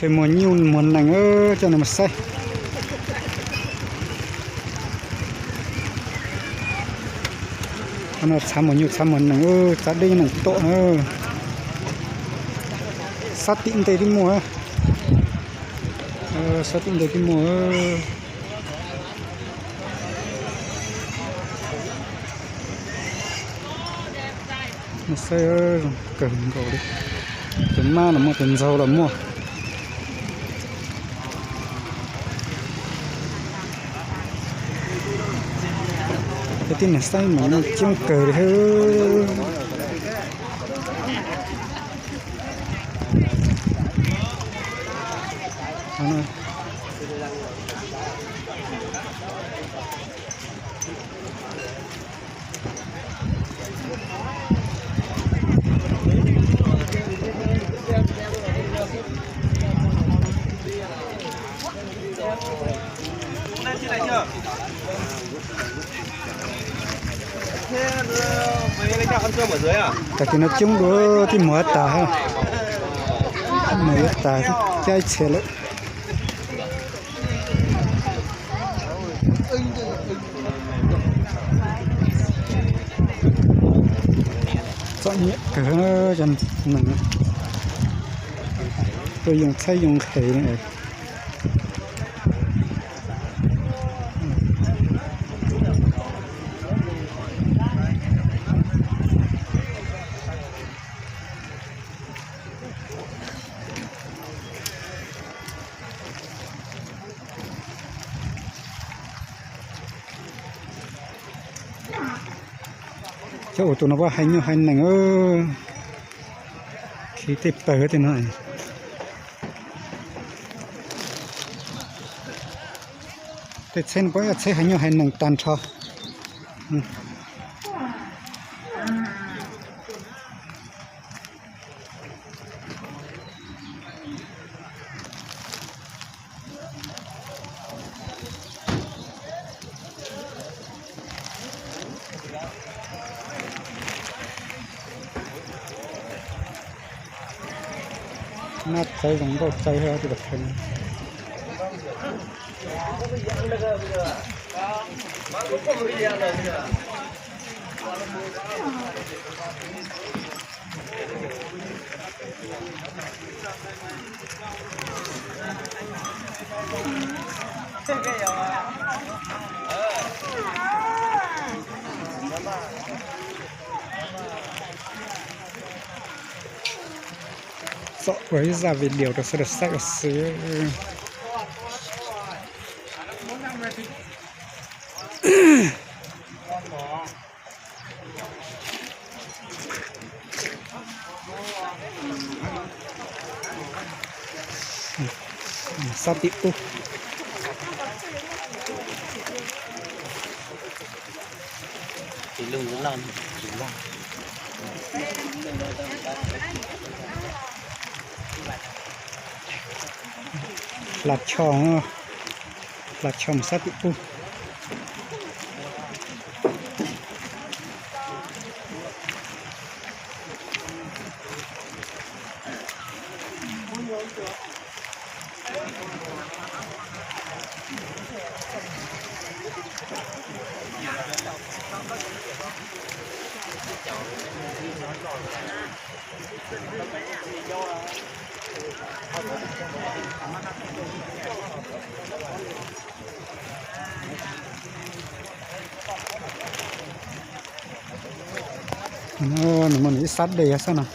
Peb muag nyuj muag nees coj nws mus saib. Qhov no txhav muag nyuj txhav muag nees, txav dej nees tuaj na. Sab tim ntej twb muaj, sab tim ntej twb muaj. Saib zoo kawg nkaus li. Tus mab los muaj, tus ntxaug los muaj. Cov tib neeg saib mas coob kawg li. Tag kis no coob dua, twb muag tas, muag yuav tas, cab ib txhia lawm. Txom nyem kawg cov neeg tuaj yoo txhaib yoo nqhes li. Cov ua tus no pab hais nyuj hais nees, khi tej pawg tej no. Tej tsheb no pab yog tsheb hais nyuj hais nees tag nrho. Nab txawv zoo nkauj txawv thiab tus pas thawj no. Txom ua ib zaj video rau sawv daws saib ua xwb. Sab tim ub. Hla choj, hla choj mus sab tim ub. Nws muaj nws ib sab dej xwb no.